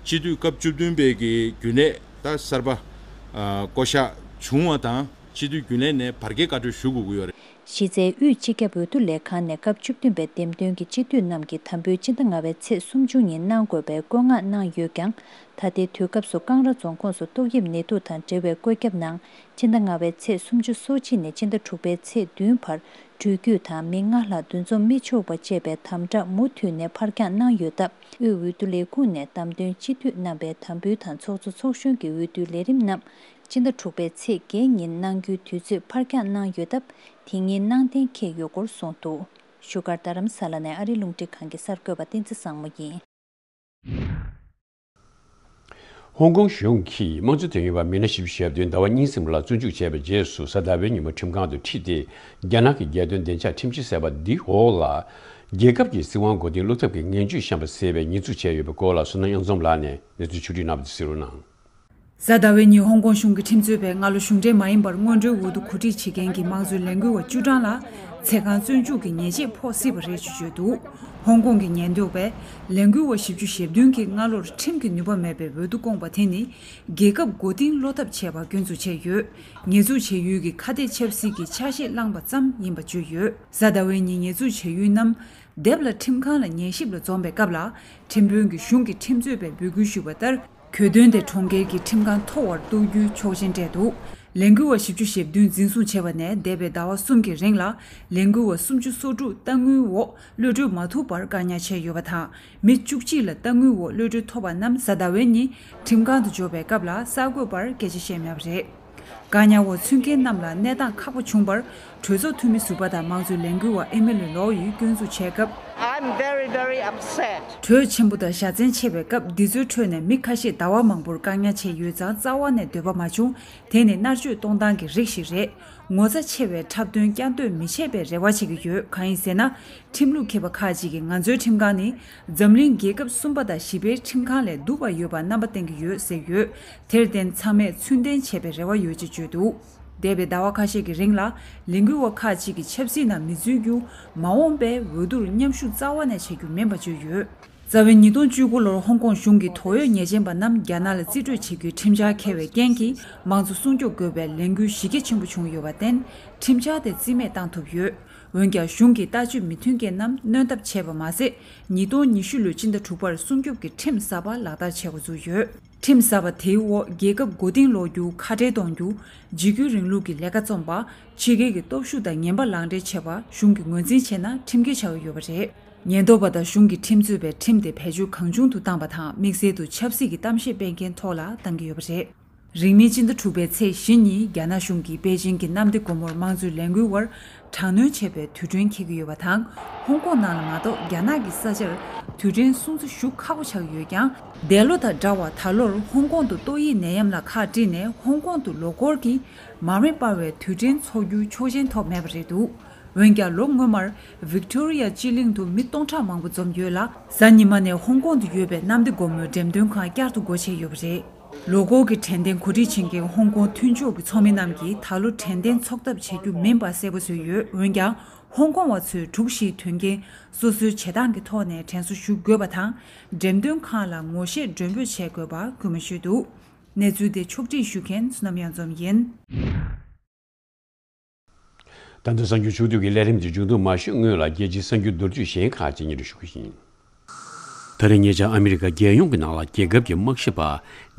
སྤྱི་འཐུས་སྐབས་བཅུ་བདུན་པའི་གི་རྒྱུན་ལས་ད་གསར་པ་ཨ་བསྐོ་གཞག་བྱུང་བ་དང་། སྤྱི་འཐུས་རྒྱུན་ལས་ནས་བར་བརྒལ་བཀའ་འཁྲོལ་ཞུ་དགོས་ཀྱི་ཡོད་རེད། གཞི་རྩའི་དབུས་སྤྱི་ཁྱབ་འོས་བསྡུ་ལས་ཁང་ནས་སྐབས་བཅུ་བདུན་པའི་འདེམས་ཐོན་གྱི་སྤྱི་འཐུས་རྣམས་ཀྱི་དམ་འབུལ་སྤྱི་ཟླ་ལྔ་པའི་ཚེས་སུམ་ཅུ་ཉིན་གནང་དགོས་པའི་བཀོད་མངགས་གནང་ཡོད་ཀྱང་། ད་ལྟའི་དུས་སྐབས་སུ་ཀང་ར་རྫོང་ཁོངས་སུ་ཏོག་དབྱིབས་ནད་དུག་དང་འབྲེལ་བའི་བཀོད་ཁྱབ་ནང་སྤྱི་ཟླ་ལྔ་པའི་ཚེས་སུམ་ཅུ་སོ་གཅིག་ནས་སྤྱི་ཟླ་དྲུག་པའི་ཚེས་བདུན་བར་འགྲུལ་སྐྱོད་དང་མི་ལྔ་ལྷག་འདུ་འཛོམས་མི་ཆོག་པ་བཅས་པའི་དམ་དྲག་མུ་མཐུད་ནས་ཕར་འགྱངས་གནང་ཡོད་སྟབས། དབུས་འོས་བསྡུ་ལས་ཁུངས་ནས་བདམས་ཐོན་སྤྱི་འཐུས་རྣམ་པའི་དམ་འབུལ་དང་ཚོགས་གཙོ་ཚོགས་གཞོན་གྱི་འོས་བསྡུའི་ལས་རིམ་རྣམས་སྤྱི་ཟླ་དྲུག་པའི་ཚེས་བརྒྱད་ཉིན་གནང་རྒྱུའི་དུས་ཚོད་ཕར་འགྱངས་གནང་ཡོད་སྟབས། དེ་ཉིན་གནང་གཏན་འཁེལ་ཡོད་སྐོར་གསུངས་འདུག་བཞུགས་སྒར་རྡ་རམ་ས་ལ་ནས་ཨ་རིའི་རླུང་འཕྲིན་ཁང་གི་གསར་འགོད་པ་བསྟན་འཛིན་བཟང་མོ་ཡིན། ཧོང་ཀོང་གཞུང་གིས་དམངས་གཙོ་དོན་ཡོད་པ་མི་སྣ་བཞི་བཅུ་ཞེ་བདུན་ཟླ་བ་གཉིས་གསུམ་ལ་བཙོན་འཇུག་བྱས་པའི་རྗེས་སུ་གཟའ་ཟླ་བའི་ཉིན་མོ་ཁྲིམས་ཁང་དུ་ཁྲིད་དེ། རྒྱ་ནག་གི་རྒྱལ་དོན་བདེ་འཇགས་ཁྲིམས་གཞི་ཟེར་བ་འདིའི་འོག་ལ། རྒྱལ་ཁབ་ཀྱི་སྲིད་དབང་མགོ་རྟིང་སློག་ཐབས་ཀྱི་ངན་ཇུས་བཤམས་པ་ཟེར་བའི་ཉེས་འཛུགས་བྱས་ཡོད་པའི་སྐོར་ལ་བསོད་ནམས་དབྱངས་འཛོམས་ལགས་ནས་གནས་ཚུལ་ཕྱོགས་བསྒྲིགས་གནང་བ་དེ་གསན་རོགས་གནང་། གཟའ་ཟླ་བའི་ཉིན་ཧོང་ཀོང་གཞུང་གི་ཁྲིམས་རྩོད་པས་སྔ་ལོ་གཞུང་འབྲེལ་མ་ཡིན་པར་སྔོན་འགྲོའི་འོས་བསྡུ་གོ་སྒྲིག་བྱེད་མཁན་གྱི་དམངས་གཙོའི་ལས་འགུལ་བ་བཅུ་གྲངས་ལ་ཚེ་གང་བཙོན་འཇུག་གི་ཉེས་ཆད་ཕོག་སྲིད་པ་རེད་ཅེས་བརྗོད་འདུག་ཧོང་ཀོང་གི་ཉེན་རྟོག་པས་ལས་འགུལ་བ་བཞི་བཅུ་ཞེ་བདུན་གྱིས་སྔ་ལོར་ཁྲིམས་ཀྱི་ནུས་པ་མེད་པའི་འོས་བསྡུ་བསྐོངས་པ་དེ་ནི་རྒྱལ་ཁབ་མགོ་རྟིང་སློག་ཐབས་བྱས་པ་སྐྱོན་འཛུགས་བྱས་ཡོད། ཉེས་འཛུགས་བྱེད་ཡུལ་གྱི་ཁ་གཏད་ཆབ་སྲིད་ཀྱི་ཆ་ཤས་བླངས་པ་ཙམ་ཡིན་པ་བརྗོད་ཡོད། གཟའ་ཟླ་བའི་ཉིན་ཉེས་འཛུགས་བྱེད་ཡུལ་རྣམས་སྡེབ་ལ་ཁྲིམས་ཁང་ལ་ཉན་ཞིབ་ལ་འཛོམས་པའི་སྐབས་ལ། ཁྲིམས་དཔོན་གྱིས་གཞུང་གི་ཁྲིམས་རྩོད་པས་འབོད་སྐུལ་ཞུས་པ་ལྟར། གྱོད་དོན་དེ་གྲོང་ཁྱེར་གྱི་ཁྲིམས་ཁང་མཐོ་བར་གཏོགས་རྒྱུའི་ཆོག་མཆན་སྤྲད་འདུག་ལས་འགུལ་བ་བཞི་བཅུ་ཞེ་བདུན་འཛིན་བཟུང་བྱས་པ་ནས་འདས་པའི་ཟླ་བ་གསུམ་གྱི་རིང་ལ། ལས་འགུལ་བ་སུམ་ཅུ་སོ་དྲུག་གཏའ་དངུལ་འོག་གློད་གྲོལ་མ་ཐུབ་པར་བཀག་ཉར་བྱས་ཡོད་པ་དང་། མི་བཅུ་གཅིག་ལ་གཏའ་དངུལ་འོག་གློད་གྲོལ་ཐོབ་པ་རྣམས་གཟའ་ཟླ་བའི་ཉིན་ཁྲིམས་ཁང་དུ་འབྱོར་བའི་སྐབས་ལ་གསར་འགོད་པར་སྐད་ཆ་བཤད་མེད་པ་རེད། བཀག་ཉར་འོག་ཚུད་མཁན་རྣམས་ལ་གནས་སྟངས་ཁག་པོ་བྱུང་བར། གྲོས་ཚོགས་འཐུས་མི་ཟུར་པ་དང་དམངས་གཙོའི་ལས་འགུལ་བ་ཨེ་མི་ལི་ལོའུ་ཡིས་སྐྱོན་འཛུགས་བྱས་སྐབས། I'm very, very upset. གྲོས་ཆེན་པོ་དང་བཞའ་ཚན་ཆེ་བའི་སྐབས་འདི་ཚོའི་ཁྲོད་ནས་མི་ཁ་ཤས་ཟླ་བ་མང་པོར་བཀག་ཉར་བྱས་ཡོད་ཙང་རྩ་བ་ནས་འདོད་པ་མ་བྱུང་། དེ་ནི་མནར་གཅོད་གཏོང་སྟངས་ཀྱི་རིགས་ཤིག་རེད། ངོ་ཚ་ཆེ་བའི་འཁྲབ་སྟོན་བསྐྱར་ཟློས་མི་བྱེད་པའི་རེ་བ་བྱེད་ཀྱི་ཡོད། གང་ཡིན་ཟེར་ན། ཁྲིམས་ལུགས་མཁས་པ་ཁག་ཅིག་གིས་ང་ཚོའི་ཁྲིམས་ཁང་ནི་འཛམ་གླིང་རྒྱལ་ཁབ་གསུམ་པ་དང་བཞི་པའི་ཁྲིམས་ཁང་ལས་སྡུག་པ་ཡོད་པ་རྣམ་པ་བསྟན་གྱི་ཡོད་ཟེར་ཡོད། དེར་བརྟེན་ཚང་མས་ཚུལ་ལྡན་བྱེད་པའི་རེ་བ་ཡོད་ཅེས་བརྗོད་འདུག་འདས་པའི་ཟླ་བ་ཁ་ཤས་ཀྱི་རིང་ལ་ལས་འགུལ་བ་ཁག་ཅིག་གིས་ཆབ་སྲིད་ནང་མི་འཛུལ་རྒྱུ། མ་འོངས་པའི་འོས་བསྡུར་མཉམ་ཞུགས་རྩ་བ་ནས་བྱེད་རྒྱུ་མིན་པ་བརྗོད་ཡོད། རྩ་བའི་ཉིས་སྟོང་བཅུ་དགུ་ལོར་ཧོང་ཀོང་གཞུང་གིས་དོགས་ཡོད་ཉེས་ཅན་པ་རྣམས་རྒྱ་ནག་ལ་རྩིས་སྤྲོད་བྱེད་རྒྱུའི་ཁྲིམས་འཆར་འཁེལ་བའི་རྐྱེན་གྱིས་དམངས་གཙོ་སྲུང་སྐྱོབ་དགོས་པའི་ལས་འགུལ་གཞི་རྒྱ་ཆེན་པོ་བྱུང་ཡོད་པར་བརྟེན། ཁྲིམས་འཆར་དེ་རྩིས་མེད་བཏང་ཐུབ་ཡོད། འོན་ཀྱང་གཞུང་གིས་ལྟ་སྤྱོད་མི་མཐུན་རྐྱེན་རྣམས་སྣོན་ཐབས་བྱས་པ་མ་ཟད། ཉིས་སྟོང་ཉི་ཤུ་ལོའི་སྤྱི་ཟླ་དྲུག་པར་སྲུང་སྐྱོབ་ཀྱི་ཁྲིམས་གསར་པ་ལག་བསྟར་བྱེད་འགོ་བཙུགས་ཡོད། ཁྲིམས་གསར་པ་དེའི་འོག་རྒྱལ་ཁབ་མགོ་རྟིང་སློག་རྒྱུ། ཁ་བྲལ་གཏོང་རྒྱུ། འཇིགས་སྐུལ་རིང་ལུགས་ཀྱི་ལས་ཀ་རྩོམ་པ། ཕྱི་རྒྱལ་གྱི་སྟོབས་ཤུགས་དང་ངན་པ་ལག་འབྲེལ་བྱས་པ་གཞུང་གིས་ངོས་འཛིན་བྱས་ན་ཁྲིམས་འགལ་ཆགས་ཀྱི་ཡོད་པ་རེད། ཉེན་རྟོག་པ་དང་གཞུང་གི་ཁྲིམས་རྩོད་པས་ཁྲིམས་དེ་བེད་སྤྱོད་གང་བྱུང་དུ་བཏང་པ་དང་། དམིགས་བསལ་དུ་ཆབ་སྲིད་ཀྱི་གཏམ་བཤད་སྤེལ་མཁན་ཐོག་ལ་བཏང་གི་ཡོད་པ་རེད། རིང་མིན་སྤྱི་ཟླ་དྲུག་པའི་ཚེས་བཞི་ཉིན་རྒྱ་ནག་གཞུང་གིས་པེ་ཅིང་གི་གནམ་བདེ་སྒོ་མོར་དམངས་གཙོའི་ལས་འགུལ་བར་དྲག་གནོན་བྱས་པའི་དུས་དྲན་འཁེལ་གྱི་ཡོད་པ་དང་། ཧོང་ཀོང་ནང་ལ་མ་གཏོགས་རྒྱ་ནག་གི་ས་ཆར་དུས་དྲན་སྲུང་བརྩི་ཞུ་ཁག་པོ་ཆགས་ཀྱི་ཡོད་ཀྱང་། འདས་ལོ་དང་འདྲ་བར་ད་ལོར་ཧོང་ཀོང་དུ་ཏོག་དབྱིབས་ནད་ཡམས་ལ་ཁག་དཀྲིས་ནས་ཧོང་ཀོང་དུ་ལོ་འཁོར་གྱི་མར་མེ་སྤར་བའི་དུས་དྲན་འཚོགས་རྒྱུའི་ཆོག་མཆན་ཐོབ་མེད་པ་རེད་འདུག་འོན་ཀྱང་ལོ་སྔོན་མར་ཝིག་ཏོ་རི་ཡ་སྤྱི་གླིང་དུ་མི་སྟོང་ཕྲག་མང་པོ་འཛོམས་ཡོད་ལ། གཟའ་ཉི་མ་ནས་ཧོང་ཀོང་དུ་ཡོད་པའི་གནམ་བདེ་སྒོ་མོའི་འགྲེམས་སྟོན་ཁང་བསྐྱར་དུ་སྒོ་ཕྱེ་ཡོད་པ་རེད། ལོ་འཁོར་གྱི་དྲན་རྟེན་གོ་སྒྲིག་བྱེད་མཁན་ཧོང་ཀོང་མཐུན་ཕྱོགས་ཀྱི་ཚོགས་མི་རྣམས་ཀྱིས་ད་ལོ་དྲན་རྟེན་འཚོགས་ཐབས་བྱེད་རྒྱུ་མིན་པ་གསལ་པོ་བཟོས་ཡོད། འོན་ཀྱང་ཧོང་ཀོང་བ་ཚོས་འབྲུག་བཞིའི་དོན་རྐྱེན་སོ་སོའི་བྱེད་སྟངས་ཀྱི་ཐོག་ནས་དྲན་གསོ་ཞུ་དགོས་པ་དང་། འགྲེམས་སྟོན་ཁང་ལ་ངོ་ཤེས་མགྲོན་འབོད་བྱེད་དགོས་པ་སྐུལ་མ་ཞུས་འདུག་གནས་ཚུལ་དེ་ཕྱོགས་སྒྲིག་ཞུ་མཁན་བསོད་ནམས་གཡང་འཛོམས་ཡིན། ད་དུང་གསར་འགྱུར་ཕྱོགས་བསྡུས་ཀྱི་ལས་རིམ་དེ་མཇུག་བསྡུ་མ་ཞུས་སྔོན་ལ་རྒྱལ་སྤྱིའི་གསར་འགྱུར་མདོར་བསྡུས་གཞན་ཁག་ཅིག་སྙན་སྒྲོན་ཞུ་གི་ཡིན། ད་རེས་ཉེ་ཆར་ཨ་མི་རི་ཀ་རྒྱལ་ཡོངས་ཀྱི་ནང་ལ་རྒྱལ་ཁབ་ཀྱི་དམག་ཞབས་པ་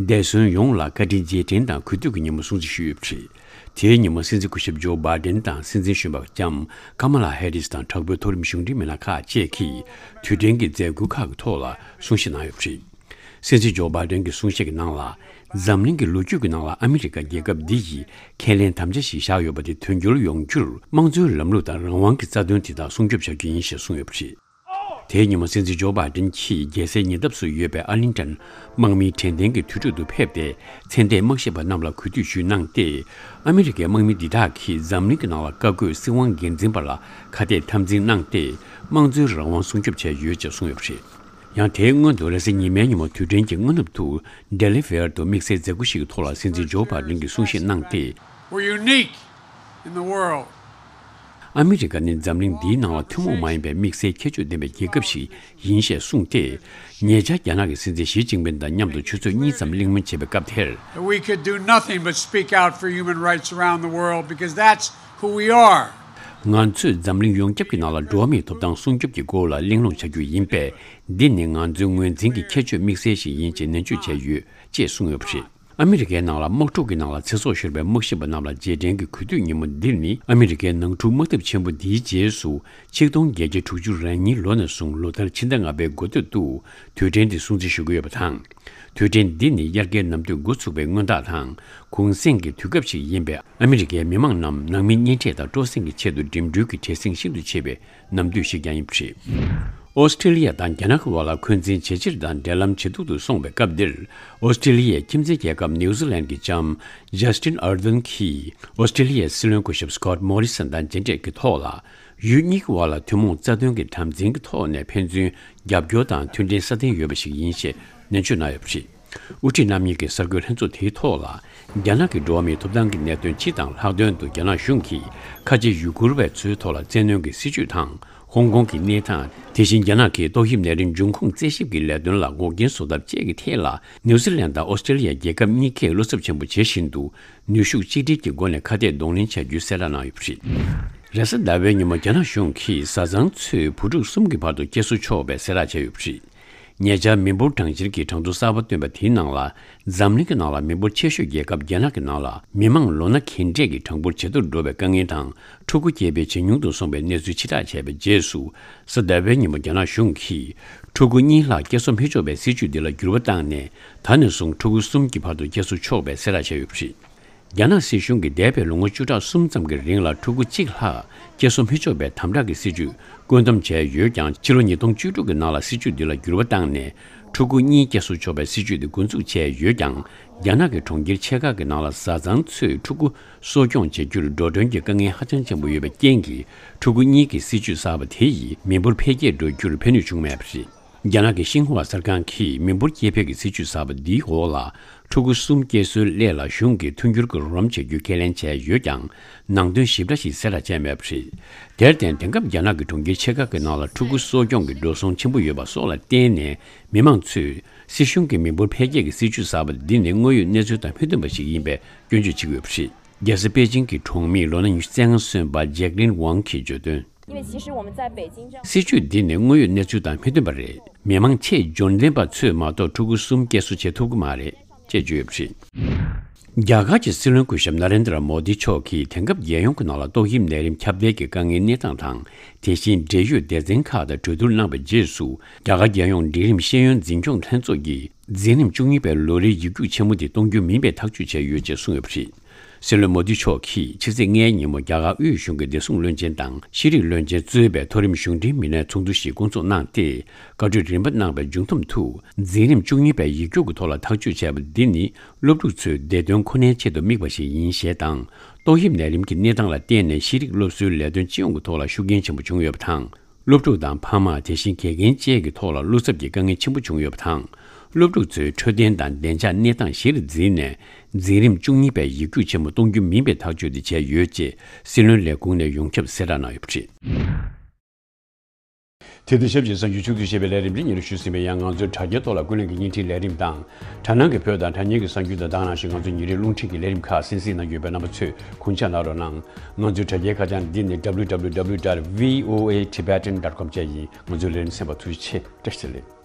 འདས་གསོན་ཡོངས་ལ་བཀའ་དྲིན་རྗེས་དྲན་དང་གུས་འདུད་ཀྱི་ཉིན་མོ་སྲུང་བརྩི་ཞུས་ཡོད་པ་རེད། དེའི་ཉིན་མོ་སྲིད་འཛིན་སྐུ་ཞབས་ཇོ་བྷའི་ཌེན་དང་སྲིད་འཛིན་གཞོན་པ་ལྕམ་ཀ་མ་ལ་ཧེ་རིས་དང་དྲག་པོའི་མཐོ་རིམ་གཞུང་འབྲེལ་མི་སྣ་ཁག་བཅས་ཀྱིས་དུས་དྲན་གྱི་མཛད་སྒོ་ཁག་གི་ཐོག་ལ་གསུང་བཤད་གནང་ཡོད་པ་རེད། སྲིད་འཛིན་ཇོ་བྷའི་ཌེན་གྱི་གསུང་བཤད་ཀྱི་ནང་ལ། འཛམ་གླིང་གི་ལོ་རྒྱུས་ཀྱི་ནང་ལ་ཨ་མི་རི་ཀ་རྒྱལ་ཁབ་འདི་ཡིས་ཁས་ལེན་དམ་བཅའ་ཞིག་བཞག་ཡོད་པ་དེ་དོན་འཁྱོལ་ཡོང་རྒྱུར་དམངས་གཙོའི་ལམ་ལུགས་དང་རང་དབང་གི་རྩ་དོན་དེ་དག་སྲུང་སྐྱོབ་བྱ་རྒྱུ་ཡིན་ཞེས་གསུངས་ཡོད་པ་རེད། དེའི་ཉིན་མོ་སྲིད་འཛིན་ཇོ་བྷའི་ཏིན་གྱིས་རྒྱལ་སའི་ཉེ་འདབས་སུ་ཡོད་པའི་ཨར་ལིང་ཏན་དམག་མིའི་དྲན་རྟེན་གྱི་དུས་དྲུག་ཏུ་ཕེབས་ཏེ། མཚན་ལྡན་དམག་ཞབས་པ་རྣམས་ལ་གུས་འདུད་ཞུས་གནང་སྟེ། ཨ་མི་རི་ཀའི་དམག་མི་འདི་དག་གིས་འཛམ་གླིང་གི་ནང་ལ་བཀའ་བཀོད་སྲིད་དབང་སྒེར་འཛིན་པ་ལ་ཁ་གཏད་འཐབ་འཛིང་གནང་སྟེ། དམངས་གཙོའི་རང་དབང་སྲུང་སྐྱོབ་བྱས་ཡོད་ཅེས་གསུངས་ཡོད་པ་རེད། ཡང་དེའི་སྔོན་དུ་རེས་གཟའ་ཉི་མའི་ཉིན་མོ་དུས་དྲན་གྱི་སྔ་ནུབ་ཏུ། ཌེ་ལི་ཝེར་དུ་དམིགས་བསལ་མཛད་སྒོ་ཞིག་གི་ཐོག་ལ་སྲིད་འཛིན་ཇོ་བྷའི་ཏིན་གྱིས་གསུང་བཤད་གནང་སྟེ། We're unique in the world. ཨ་མི་རི་ཀ་ནི་འཛམ་གླིང་འདིའི་ནང་ལ་ཐུན་མོང་མ་ཡིན་པའི་དམིགས་བསལ་ཁྱད་ཆོས་ལྡན་པའི་རྒྱལ་ཁབ་ཞིག་ཡིན་ཞེས་གསུངས་ཏེ། ཉེ་ཆར་རྒྱ་ནག་གི་སྲིད་འཛིན་ཞི་ཅིན་ཕིན་དང་མཉམ་དུ་ཆུ་ཚོད་གཉིས་ཙམ་གླེང་མོལ་བྱས་པའི་སྐབས་དེར། That we could do nothing but speak out for human rights around the world because that's who we are. ང་ཚོས་འཛམ་གླིང་ཡོངས་ཁྱབ་ཀྱི་ནང་ལ་འགྲོ་བ་མིའི་ཐོབ་ཐང་སྲུང་སྐྱོབ་ཀྱི་སྐོར་ལ་གླེང་སློང་བྱ་རྒྱུ་ཡིན་པས། འདི་ནི་ང་ཚོའི་ངོས་འཛིན་གྱི་ཁྱད་ཆོས་དམིགས་བསལ་ཞིག་ཡིན་ཅེས་ནན་བརྗོད་བྱས་ཡོད་ཅེས་གསུངས་ཡོད་པ་རེད། ཨ་མི་རི་ཀའི་ནང་ལ་དམག་འཁྲུག་གི་ནང་ལ་ཚེ་སྲོག་ཤོར་བའི་དམག་ཞབས་པ་རྣམས་ལ་རྗེས་དྲན་གྱི་གུས་འདུད་ཉིན་མོ་འདིར་ནི། ཨ་མི་རི་ཀའི་ནང་འཁྲུག་དམག་འཐབ་ཆེན་པོ་འདིའི་རྗེས་སུ། ཆིག་སྟོང་བརྒྱད་བརྒྱ་དྲུག་ཅུ་རེ་གཉིས་ལོ་ནས་བཟུང་ལོ་ལྟར་ཕྱི་ཟླ་ལྔ་པའི་འགོ་སྟོད་དུ་དུས་དྲན་འདི་སྲུང་བརྩི་ཞུ་གི་ཡོད་པ་དང་། དུས་དྲན་འདི་ནི་དབྱར་ཁའི་ནམ་དུས་འགོ་ཚུགས་པའི་སྔོན་རྟགས་དང་གུང་གསེང་གི་དུས་སྐབས་ཤིག་ཡིན་པས། ཨ་མི་རི་ཀའི་མི་མང་རྣམས་ནང་མི་གཉེན་འཕྲད་དང་སྤྲོ་གསེང་གི་ཆེད་དུ་འགྲིམ་འགྲུལ་གྱི་བྲེལ་ཟིང་ཤིན་ཏུ་ཆེ་བའི་ནམ་དུས་ཤིག་ཀྱང་ཡིན་པ་རེད། ཨོ་སི་ཀྲི་ལི་ཡ་དང་རྒྱ་ནག་གི་བར་ལ་འཁོན་འཛིན་ཇེ་ཆེར་དང་འབྲེལ་ལམ་ཇེ་སྡུག་ཏུ་སོང་བའི་སྐབས་འདིར། ཨོ་སི་ཀྲི་ལི་ཡའི་ཁྱིམ་མཚེས་རྒྱལ་ཁབ་ནིའུ་ཛི་ལན་གྱི་ལྕམ་ཇ་སི་ཏིན་ཨར་དན་གྱིས་ཨོ་སི་ཀྲི་ལི་ཡའི་སྲིད་བློན་སྐུ་ཞབས་སི་ཀོད་མོ་རི་སན་དང་མཇལ་འཕྲད་ཀྱི་ཐོག་ལ། ཡུལ་གཉིས་ཀྱི་བར་ལ་ཐུན་མོང་རྩ་དོན་གྱི་དམ་འཛིན་གྱི་ཐོག་ནས་ཕན་ཚུན་རྒྱབ་སྐྱོར་དང་མཐུན་འབྲེལ་སྲ་བརྟན་ཡོད་པ་ཞིག་ཡིན་ཞེས་ནན་བརྗོད་གནང་ཡོད་པ་རེད། དབུ་ཁྲིད་རྣམ་གཉིས་ཀྱིས་གསར་འགོད་ལྷན་ཚོགས་དེའི་ཐོག་ལ། རྒྱ་ནག་གི་འགྲོ་བ་མིའི་ཐོབ་ཐང་གི་གནད་དོན་སྤྱི་དང་ལྷག་དོན་དུ་རྒྱ་ནག་གཞུང་གིས་ཁ་ཆེ་ཡུ་གུར་བ་ཚོའི་ཐོག་ལ་བཙན་གནོན་གྱི་སྲིད་བྱུས་དང་། ཧོང་ཀོང་གི་གནས་སྟངས། དེ་བཞིན་རྒྱ་ནག་གིས་ཏོག་དབྱིབས་ནད་རིམས་འབྱུང་ཁུངས་རྩད་ཞིབ་ཀྱི་ལས་དོན་ལ་འགོག་རྐྱེན་བཟོ་ཐབས་བཅས་ཀྱི་ཐད་ལ། ནིའུ་ཛི་ལན་དང་ཨོ་སི་ཀྲི་ལི་ཡ་རྒྱལ་ཁབ་གཉིས་ཀས་བློ་འཚབ་ཆེན་པོ་བྱེད་བཞིན་དུ། ནུས་ཤུགས་གཅིག་སྒྲིལ་གྱི་སྒོ་ནས་ཁ་གཏད་གདོང་ལེན་བྱ་རྒྱུའི་གསལ་བསྒྲགས་གནང་ཡོད་པ་རེད། རེས་གཟའ་ཟླ་བའི་ཉིན་མོ་རྒྱ་ནག་གཞུང་གིས་བཟའ་ཚང་ཚོས་བུ་ཕྲུག་གསུམ་གྱི་བར་དུ་སྐྱེལ་གསོ་ཆོག་པའི་གསལ་བསྒྲགས་བྱས་ཡོད་པ་རེད། ཉེ་ཆར་མི་འབོར་གྲངས་འབོར་གྱི་གྲངས་ཐོ་གསར་པ་བཏོན་པ་དེའི་ནང་ལ། འཛམ་གླིང་གི་ནང་ལ་མི་འབོར་ཆེ་ཤོས་རྒྱལ་ཁབ་རྒྱ་ནག་གི་ནང་ལ། མི་མང་ལོ་ན་རྒན་གྲས་ཀྱི་གྲངས་འབོར་ཇེ་མཐོར་འགྲོ་བའི་དཀའ་ངལ་དང་། ཕྲུ་གུ་སྐྱེ་འཕེལ་ཇེ་ཉུང་དུ་སོང་བའི་གནས་ཚུལ་ཕྱིར་བསྒྲགས་བྱས་པའི་རྗེས་སུ། གཟའ་ཟླ་བའི་ཉིན་མོ་རྒྱ་ནག་གཞུང་གིས། ཕྲུ་གུ་གཉིས་ལྷག་སྐྱེལ་གསོ་མི་ཆོག་པའི་སྲིད་བྱུས་འདི་ལ་འགྱུར་བ་བཏང་ནས། ད་ནས་བཟུང་ཕྲུ་གུ་གསུམ་གྱི་བར་དུ་སྐྱེལ་གསོ་ཆོག་པའི་གསལ་བསྒྲགས་བྱས་ཡོད་པ་རེད། རྒྱ་ནག་སྲིད་གཞུང་གིས་འདས་པའི་ལོ་ངོ་བཅུ་ཕྲག་གསུམ་ཙམ་གྱི་རིང་ལ་ཕྲུ་གུ་གཅིག་ལྷག་སྐྱེལ་གསོ་མི་ཆོག་པའི་དམ་དྲག་གི་སྲིད་བྱུས་བཀོད་འདོམས་བྱས་ཡོད་ཀྱང་། ཕྱི་ལོ་ཉིས་སྟོང་བཅུ་དྲུག་གི་ནང་ལ་སྲིད་བྱུས་འདི་ལ་འགྱུར་བ་བཏང་ནས། ཕྲུ་གུ་གཉིས་སྐྱེལ་གསོ་ཆོག་པའི་སྲིད་བྱུས་དེ་འགོ་འཛུགས་བྱས་ཡོད་ཀྱང་། རྒྱ་ནག་གི་གྲོང་ཁྱེར་ཆེ་ཁག་གི་ནང་ལ་བཟའ་ཚང་ཚོས་ཕྲུ་གུ་གསོ་སྐྱོང་བྱེད་རྒྱུར་འགྲོ་གྲོན་གྱི་དཀའ་ངལ་ཧ་ཅང་ཆེན་པོ་ཡོད་པའི་རྐྱེན་གྱིས། ཕྲུ་གུ་གཉིས་ཀྱི་སྲིད་བྱུས་གསར་པ་དེ་ཡིས་མི་འབོར་འཕེལ་རྒྱས་འགྲོ་རྒྱུར་ཕན་ནུས་བྱུང་མེད་པ་རེད། རྒྱ་ནག་གི་ཤིན་ཧྭ་གསར་ཁང་གིས་མི་འབོར་སྐྱེ་འཕེལ་གྱི་སྲིད་བྱུས་གསར་པ་འདིའི་འོག་ལ། ཕྲུ་གུ་གསུམ་སྐྱེལ་གསོའི་སླད་ལ་གཞུང་གིས་མཐུན་འགྱུར་གྱི་རོགས་རམ་བྱ་རྒྱུའི་ཁས་ལེན་བྱས་ཡོད་ཀྱང་། ནང་དོན་ཞིབ་ཕྲ་ཞིག་གསལ་བསྒྲགས་བྱས་མེད་པ་རེད། དེར་བརྟེན། དེང་སྐབས་རྒྱ་ནག་གི་གྲོང་ཁྱེར་ཆེ་ཁག་གི་ནང་ལ་ཕྲུ་གུ་གསོ་སྐྱོང་གི་འགྲོ་སོང་ཆེན་པོ་ཡོད་པ་སོགས་ལ་བརྟེན་ནས། མི་མང་ཚོས་སྲིད་གཞུང་གི་མི་འབོར་འཕེལ་རྒྱས་ཀྱི་སྲིད་བྱུས་གསར་པ་འདི་ནི་དངོས་ཡོད་གནས་ཚུལ་དང་མི་མཐུན་པ་ཞིག་ཡིན་པའི་སྐྱོན་བརྗོད་བྱེད་ཀྱི་ཡོད་པ་རེད། རྒྱལ་ས་པེ་ཅིང་གི་གྲོང་མིས་ལོ་ན་ཉི་ཤུ་རྩ་ལྔ་སོན་པ་ཇེག་ལིན་ཝང་གིས་བརྗོད་དོན། 因为其实我们在北京这样 སྲིད་བྱུས་འདི་ནི་དངོས་ཡོད་གནས་ཚུལ་དང་མི་མཐུན་པ་རེད། མི་མང་ཆེས་འབྱོར་ལྡན་པ་ཚོས་མ་གཏོགས་ཕྲུ་གུ་གསུམ་སྐྱེལ་གསོ་བྱེད་ཐུབ་ཀྱི་མ་རེད། ཅེས་བརྗོད་ཡོད་པ་རེད། རྒྱ་གར་གྱི་སྲིད་བློན་སྐུ་ཞབས་ན་རེན་དྲ་མོ་དི་མཆོག་གིས་དེང་སྐབས་རྒྱལ་ཡོངས་ཀྱི་ནང་ལ་ཏོག་དབྱིབས་ནད་རིམས་ཁྱབ་གདལ་གྱི་དཀའ་ངལ་གནས་སྟངས་དང་། དེ་བཞིན་འབྲེལ་ཡོད་སྡེ་ཚན་ཁག་དང་གྲོས་བསྡུར་གནང་བའི་རྗེས་སུ། རྒྱ་གར་རྒྱལ་ཡོངས་འབྲིང་རིམ་ཤེས་ཡོན་འཛིན་སྐྱོང་ལྷན་ཚོགས་ཀྱིས། འཛིན་རིམ་བཅུ་གཉིས་པའི་ལོ་རེའི་ཡིག་རྒྱུགས་ཆེན་མོ་དེ་གཏོང་རྒྱུ་མིན་པའི་ཐག་གཅོད་བྱས་ཡོད་ཅེས་གསུངས་ཡོད་པ་རེད། སྲིད་བློན་མོ་དི་མཆོག་གིས་ཕྱི་ཚེས་ལྔའི་ཉིན་མོ་རྒྱ་གར་དབུས་གཞུང་གི་བདེ་སྲུང་བློན་ཆེན་དང་ཤེས་རིག་བློན་ཆེན་གཙོས་པའི་མཐོ་རིམ་གཞུང་འབྲེལ་མི་སྣའི་ཚོགས་འདུ་ཞིག་བསྐོང་ཚོགས་གནང་སྟེ། བཀའ་གྲོས་རིམ་པ་གནང་བའི་མཇུག་བསྡོམས་དུ། འཛིན་རིམ་བཅུ་གཉིས་པའི་ཡིག་རྒྱུགས་ཀྱི་ཐོག་ལ་ཐག་གཅོད་བྱས་པ་འདི་ནི། སློབ་ཕྲུག་ཚོའི་བདེ་དོན་ཁོ་ནའི་ཆེད་དུ་དམིགས་པ་ཞིག་ཡིན་ཞེས་དང་། ཏོག་དབྱིབས་ནད་རིམས་ཀྱི་གནས་སྟངས་ལ་བརྟེན་ནས་ཤེས་རིག་སློབ་གསོའི་ལས་དོན་སྤྱི་ཡོངས་ཀྱི་ཐོག་ལ་ཤུགས་རྐྱེན་ཆེན་པོ་བྱུང་ཡོད་པ་དང་། སློབ་ཕྲུག་དང་ཕ་མ། དེ་བཞིན་དགེ་རྒན་བཅས་ཀྱི་ཐོག་ལ་བློ་འཚབ་ཀྱི་དཀའ་ངལ་ཆེན་པོ་བྱུང་ཡོད་པ་དང་། སློབ་ཕྲུག་ཚོའི་འཕྲོད་བསྟེན་དང་བདེ་འཇགས་གནས་སྟངས་གཞིར་འཛིན་ནས། འཛིན་རིམ་བཅུ་གཉིས་པའི་ཡིག་རྒྱུགས་ཆེན་མོ་གཏོང་རྒྱུ་མིན་པའི་ཐག་གཅོད་དེ་བྱས་ཡོད་ཅེས་སྲིད་བློན་ལས་ཁུངས་ནས་ཡོངས་ཁྱབ་གསལ་བསྒྲགས་གནང་ཡོད་པ་རེད། དེ་དང་ཆབས་ཅིག་གསར་འགྱུར་ཕྱོགས་བསྡུས་བྱས་པའི་ལས་རིམ་རེ་གཉིས་ལ་ཞུས་ཟིན་པ་ཡིན། ང་ཚོའི་དྲ་རྒྱའི་ཐོག་ལ་ཀུན་གླེང་གི་བརྙན་འཕྲིན་ལས་རིམ་དང་། དྲ་སྣང་གི་བོད་དང་དྲ་བརྙན་གྱི་གསར་འགྱུར་དང་དེ་ནང་བཞིན་ང་ཚོའི་ཉིན་རེའི་རླུང་འཕྲིན་གྱི་ལས་རིམ་ཁག་གསན་གཟིགས་གནང་རྒྱུ་ཡོད་པས། རྣམ་པ་ཚོས་གུས་ཕྱག་གནང་རོགས་གནང་། ང་ཚོའི་དྲ་རྒྱའི་ཁ་བྱང་འདི་ནི་W W W dot V O A Tibetan dot com བཅས་ཡིན། ང་ཚོའི་ལས་རིམ་གསན་པར་ཐུགས་རྗེ་ཆེ། བཀྲ་ཤིས་བདེ་ལེགས།